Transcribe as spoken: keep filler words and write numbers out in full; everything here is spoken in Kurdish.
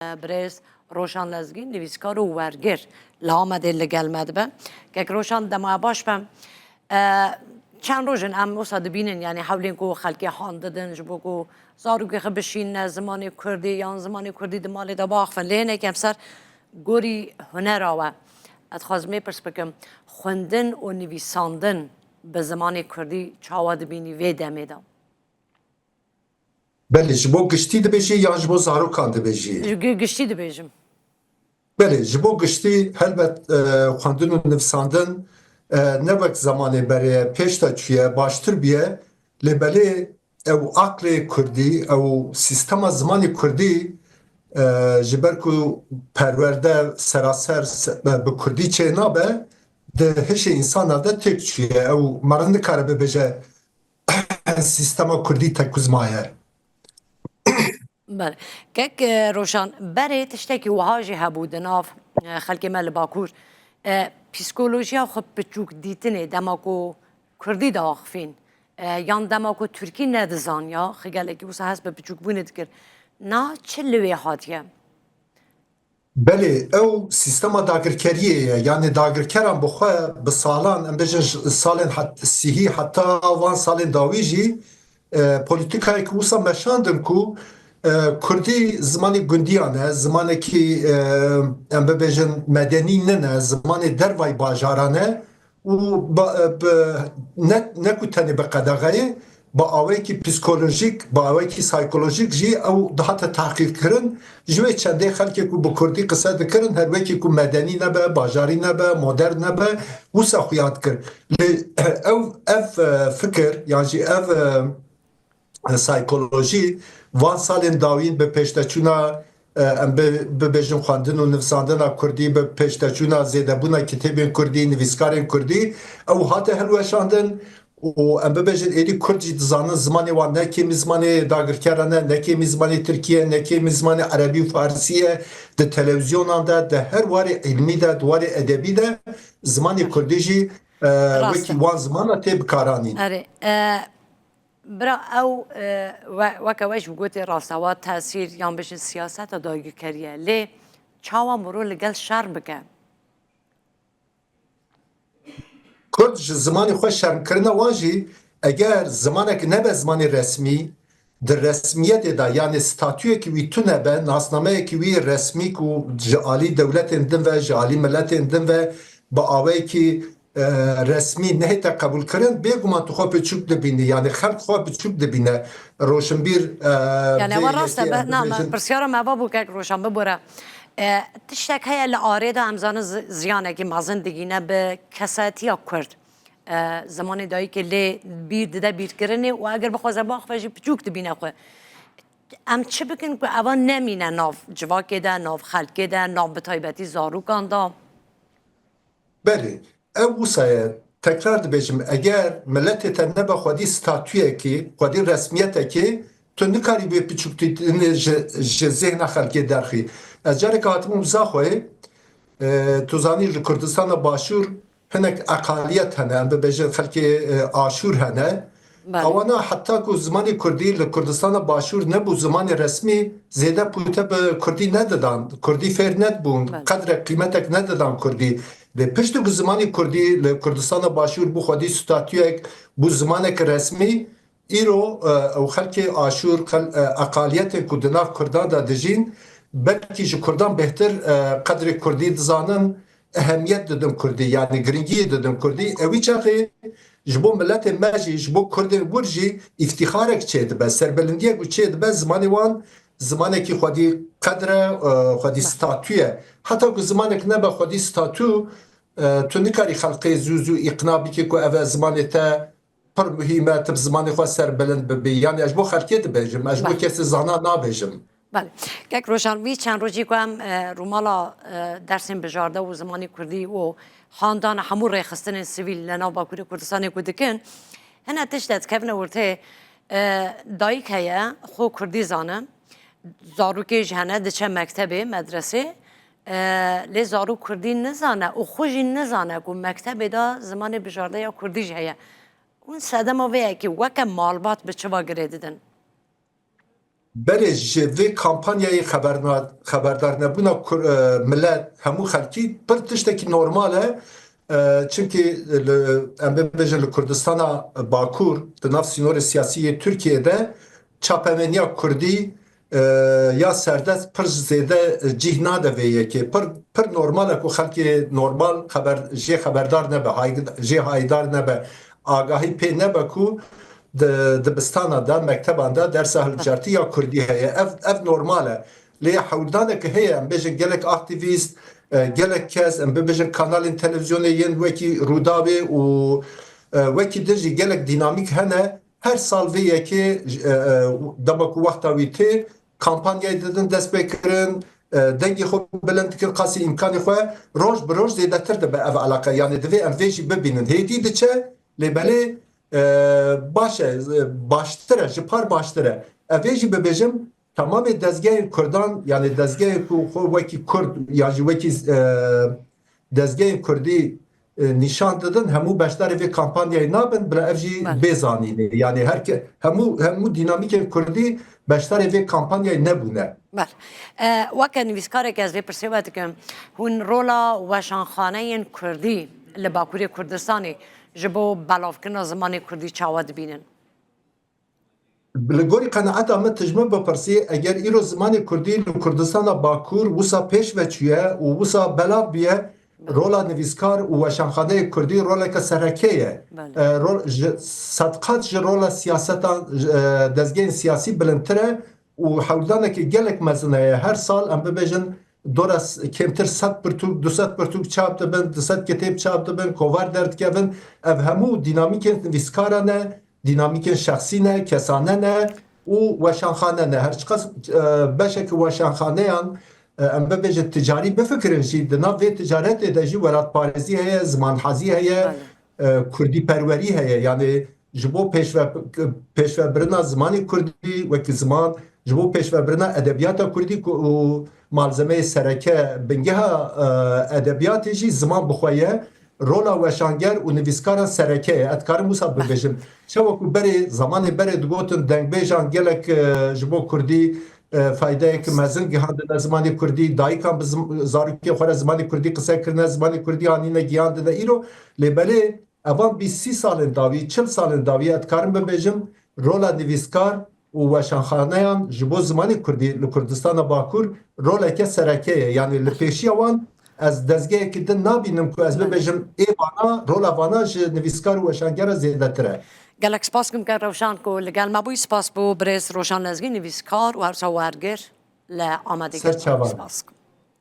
birêz Roşan Lezgî, nivîskar û wergêr li Amedê li gel me dibe. Kek Roşan, dema baş be. E, çend roj in em wisa dibînin, yanî hewlên ku xelkê han didin ji bo ku zarokê xwe bişînine zimanê kurdî yan zimanê kurdî di malê de biaxivin. Lê hinek em ser gorî hunera we. Ez dixwazim vê pirs bikim, xwendin û nivîsandin bi zimanê kurdî çawa dibînî vê demê de? Belê, ji bo giştî dibêjî yan ji bo zarokan dibêjî? Ji gi-, giştî dibêjim. Belê, ji bo giştî helbet, e, xwendin û nivîsandin, e, ne wek zemanê berê ye, pêş de çûye, baştir bûye, lê belê ew aqlê kurdî, ew sîstema zimanê kurdî, e, ji ber ku perwerde seraser se-, bi kurdî çê nabe, di hişê însana de têk çûye. Ew meriv nikare bibêje, sîstema kurdî tekuzma ye. Belê. Kek, e, Roşan, berê tiştekî wiha jî hebû di nav, e, xelkê me li Bakur. E, psîkolojiya xwe piçûk dîtinê dema ku kurdî diaxifîn, e, yan dema ku tirkî nedizaniya, xwe gelekî wisa hest bi piçûkbûnê dikir. Na çi li wê hatiye? Belê, ew sîstema dagirkeriyê ye. Yanî dagirkeran bi xwe bi salan, em bêjin ji salên het-, sîhî heta van salên dawî jî, e, polîtîkayek wisa meşandin ku, e, kurdî zimanê gundiyan e, zimanekî, e, em bibêjin medenî nine, zimanê dervayî bajaran e. Û ba-, bi, ne, ne ku tenê bi qedexeyê, bi awayekî psîkolojîk, bi awayekî saykolojîk jî ew dihate tehqîrkirin. Ji wê çendê xelkê ku bi kurdî qise dikirin, her wekî ku medenî nebe, bajarî nebe, modern nebe, wisa xuya dikir. Lê ew, ev, e, fikir, yan jî ev, e, e, saykolojî van salên dawîn bi pêşdeçûna, e, em bi-, bibêjin xwendin û nivîsandina kurdî, bi pêşdeçûna zêdebûna kitêbên kurdî, nivîskarên kurdî, ew hate hilweşandin û em bibêjin êdî kurd jî dizanin zimanê wan ne kêmî zimanê dagirkeran e, ne kêmî zimanê tirkî ye, ne kêmî zimanê erebî û farsî ye, di televîzyonan de, di her warê îlmî de, di warê edebî de zimanê kurdî jî, e, Rast e. wekî wan zimana tê bikaranîn. Erê, e, Bira ew, e, we-, weke we jî gotê rastewa tesîr yan bêjin siyaseta dagirkeriye. Lê çawa miro li gel şerm bike? Kurd ji zimanê xwe şermkirina wan jî, eger zimanek nebe zimanê resmî, di resmiyetê de, yanî statuyekî wî tune be, nasnameyekî wî resmî ku ji alî dewletên din ve, ji alî miletên din ve bi awayekî e, resmî nehête qebûlkirin, bêguman tu xwe piçûk dibînî, yanî xelk xwe piçûk dibîne. Roşinbîr, e, Yani vê ewa rast e, yekê be, em na, me, bibêjin. Pirsyara me eva bû kek Roşan, bibore. E, tiştek heye li arê de em zanin zi-, ziyanekî mezin digîne bi kesayetiya Kurd. E, zimanê dayikê lê bîr dide bîrkirinê û eger bixwaze biaxive jî piçûk dibîne xwe. Em çi bikin ku eva nemîne nav civakê de, nav xelkê de, nav bi taybetî zarokan de? Belê, ev wisa ye. Tekrar dibêjim, eger miletê te nebe xwedî statuyekê, xwedî resmiyetekê, tu nikarî wê piçûktîtinê ji, ji zêhna xelkê derxî. Ez careke hatibûm Zaxoyê, e, tu zanî li Kurdistana Başûr hinek eqaliyet hene, em bibêjin xelkê, e, Aşûr hene. Belê. Ewana heta ku zimanê kurdî li Kurdistana Başûr nebû zimanê resmî, zêde pûte bi kurdî nedidan. Kurdî fêr nedibûn, Belê. qedrek, qîmetek nedidan kurdî. Lê piştî ku zimanê kurdî li Kurdistana Başûr bû xwedî statuyek, bû zimanek resmî, îro, e, ew xelkê Aşûr, xel-, e, eqaliyetên ku di nav kurdan de dijîn, belkî ji kurdan bêhtir, e, qedrê kurdî dizanin, ehemiyet didin kurdî, yanî giringiyê didin kurdî. Ewî çaxê ji bo miletê me jî, ji bo kurdên wir jî îftîxarek çêdibe, serbilindiyek ku çêdibe, zimanê wan zimanekî xwedî qedr e, e, xwedî statû ye. Heta ku zimanek nebe xwedî statû, e, tu nikarî xelkê zû zû îqna bikî ku ev e zimanê te pir muhîm e, tu bi zimanê xwe serbilind bibî. Yanî ez ji bo xelkê dibêjim, ez ji bo Belê. kesê zana nabêjim. Belê. Kek Rojan, vî çend rojî ku em, e, rûmala, e, dersên bijarde û zimanê kurdî û handana hemû rêxistinên sivîl li nav Bakurê Kurdistanê ku dikin, hene tişt de dikevine ortê, e, dayik heye, xwe kurdî zane, zarokê jî hene, diçe mektebê, medresê, e, lê zarok kurdî nizane û xwe jî nizane ku mektebê de zimanê bijarde ya kurdî jî heye. Hûn sedema vê yekê weke malbat bi çi va girê didin? Belê, ji vê kampanyayê xeberna-, xeberdarnebûna Kur-, e, milet, hemû xelkî pir tiştekî normal e. E, çimkî li, em bibêjin li Kurdistana Bakur, di nav sînorê siyasî yê Tirkiyê de çapemeniya Kurdî, e, ya serdest pir zêde cih nade vê yekê. Pir, pir normal e ku xelkê normal xeber, jê xeberdar nebe, hay-, jê hayîdar nebe, agahî pê nebe ku di dibistana de, mekteban de dersa hilbijartî ya Kurdî heye. Ev, ev normal e. Lê hewldaneke heye, em bêjin gelek aktîvîst, e, gelek kes, em bibêjin kanalên televîzyonê yên wekî Rûdawê û, e, wekî din jî gelek dînamîk hene. Her sal vê yekê, e, e, dema ku wexta wî tê, kampanyayê didin destpêkirin, e, dengê xwe bilind dikin, qasî îmkanê xwe roj bi roj zêdetir dibe ev eleqe. Yanî divê em vê jî bibînin. Hêdî diçe, lê belê, e, baş e, e, baştir e, ji par baştir e. Ev vê jî bibêjim, temamê dezgehên Kurdan, yanî dezgehê ku xwe wekî Kurd, yan jî wekî, e, dezgehên Kurdî, e, nîşan didin, hemû beşdarê vê kampanyayê nabin, bila ev jî Belê. bê zanînê. Yanî her ke-, hemû, hemû dînamîkên Kurdî beşdarê vê kampanyayê nebûne. Belê. E, weke nivîskarek ez vê pirsê we dikim. Hûn rola weşanxaneyên Kurdî li Bakurê Kurdistanê ji bo belavkirina zimanê Kurdî çawa dibînin? Li gorî qenaeta min, tu ji min bipirsî, eger îro zimanê Kurdî li Kurdistana Bakur wisa pêş ve çûye û wisa belav bûye, Belê. rola nivîskar û weşanxaneyê Kurdî roleke sereke ye. Belê. E, rol, ji, sedqat ji rola siyasetan, e, dezgehên siyasî bilindtir e û hewldaneke gelek mezin heye. Her sal em bibêjin dora s-, kêmtir sed pirtûk, du sed pirtûk çap dibin, du sed kitêb çap dibin, kovar derdikevin. Ev hemû dînamîkên nivîskaran e, dînamîkên şexsî ne, kesane ne û weşanxane ne. Her çiqas, e, beşeke weşanxaneyan, e, em bibêjin ticarî bifikirin jî, di nav vê ticaretê de jî welatparêzî heye, zimanhezî heye, Belê. e, kurdîperwerî heye. Yanî ji bo pêşve-, pêşvebirina zimanê kurdî wekî ziman, ji bo pêşvebirina edebiyata kurdî ku, û malzemeyê sereke, bingeha, e, edebiyatê jî ziman bi xwe ye. Rola weşanger û nivîskaran sereke ye. Ez dikarim wisa bibêjim. Çawa ku berê, zamanê berê digotin dengbêjan gelek, e, ji bo kurdî, e, faydeyeke mezin gihandine zimanê kurdî, dayikan bi zim-, zarokê xwe re zimanê kurdî qise kirine, zimanê kurdî anîne gihandine îro. Lê belê evan bîst sî salên dawî, çil salên dawî, ez dikarim bibêjim, rola nivîskar û weşanxaneyan ji bo zimanê kurdî li Kurdistana Bakur roleke sereke ye. Yanî li pêşiya wan ez dezgehekî din nabînim ku ez Belê. bibêjim ê vana, rola vana ji nivîskar û weşangera zêdetir e. Gelek spas dikim kek Rewşan ku li gel me bûyî. Spas bo birêz Roşan Lezgî, nivîskar û her wisa wergir li Amedê. Ser çavan. Spas dikim.